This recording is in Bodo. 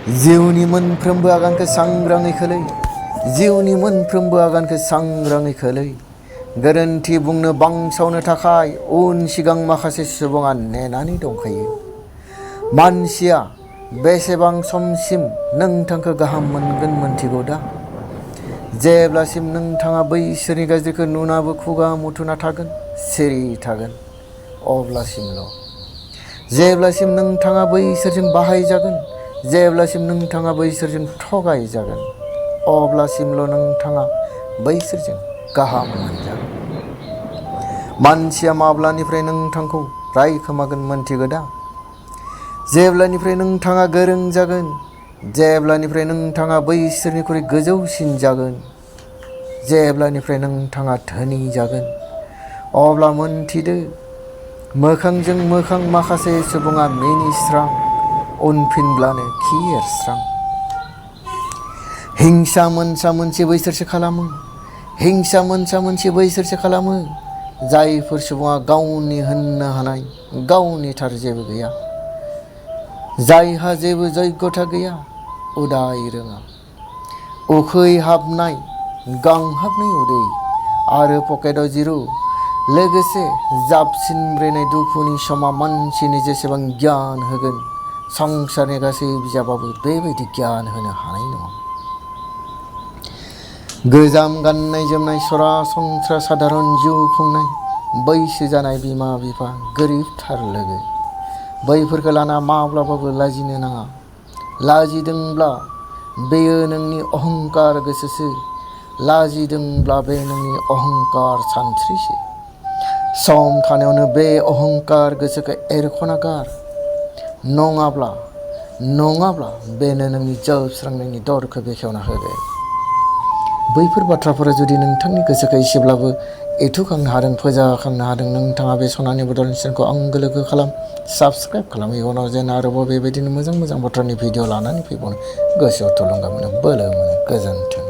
जिउनि मोनफ्रोमबो आगानखौ सांग्राङै खोलै, जिउनि मोनफ्रोमबो आगानखौ सांग्राङै खोलै। गोरोन्थि बुंनो बांसावनो थाखाय उन सिगां माखासे सुबुङा नेनानै दंखायो। मानसिया बेसेबां समसिम नोंथांखौ गाहाम मोनगोन मोनथिगौ दा? जेब्लासिम नोंथाङा बैसोरनि गाज्रिखौ नुनाबो खुगा मुथुना थागोन, सिरि थागोन, अब्लासिमल'। जेब्लासिम नोंथाङा बैसोरजों बाहायजागोन, जेब्लासिम नोंथाङा बैसोरजों थगायजागोन, अब्लासिमल' नोंथाङा बैसोरजों गाहाम मोनजागोन। मानसिया माब्लानिफ्राय नोंथांखौ रायखोमागोन मोनथिगौ दा? जेब्लानिफ्राय नोंथाङा गोरों जागोन, जेब्लानिफ्राय नोंथाङा बैसोरनिख्रुइ गोजौसिन जागोन, जेब्लानिफ्राय नोंथाङा धोनि जागोन, अब्ला मोनथिदो मोखांजों मोखां माखासे सुबुङा मिनिस्रां, उनफिनब्लानो खि एरस्रां। हिंसा मोनसा मोनसि बैसोरसो खालामो, हिंसा मोनसा मोनसि बैसोरसो खालामो, जायफोर सुबुङा गावनि होननो हानाय गावनि थार जेबो गैया, जायहा जेबो जग्यता गैया, उदाय रोङा। उखैहाबनाय गांहाबनाय उदै आरो पकेटाव जिरु, लोगोसे जाबसिनब्रेनाय दुखुनि समा मानसिनि जेसेबां गियान होगोन, संसारनि गासै बिजाबाबो बेबायदि गियान होनो हानाय नङा। गोजाम गाननाय जोमनाय, सरासनस्रा साधारन जिउ खुंनाय, बैसो जानाय बिमा बिफा, गोरिबथार लोगो, बैफोरखौ लाना माब्लाबाबो लाजिनो नाङा। लाजिदोंब्ला बेयो नोंनि अहंकार गोसोसो, लाजिदोंब्ला बे नोंनि अहंकार सानस्रिसो। सम थानायावनो बे अहंकार गोसोखौ एरख'ना गार, नङाब्ला बेनो नोंनि जोबस्रांनायनि दरखौ बेखेवना होगोन। बैफोर बाथ्राफोरा जुदि नोंथांनि गोसोखौ एसेब्लाबो एथुखांनो हादों, फोजाखांनो हादों, नोंथाङा बे सनानि बदल चेनेलखौ आंगो लोगो खालाम, साबस्क्राइब खालाम। इयुनाव जेन आरोबाव बेबायदिनो मोजां मोजां बाथ्रानि भिडिअ लानानै फैबावनो गोसोआव थुलुंगा मोनो, बोलो मोनो। गोजोन्थों।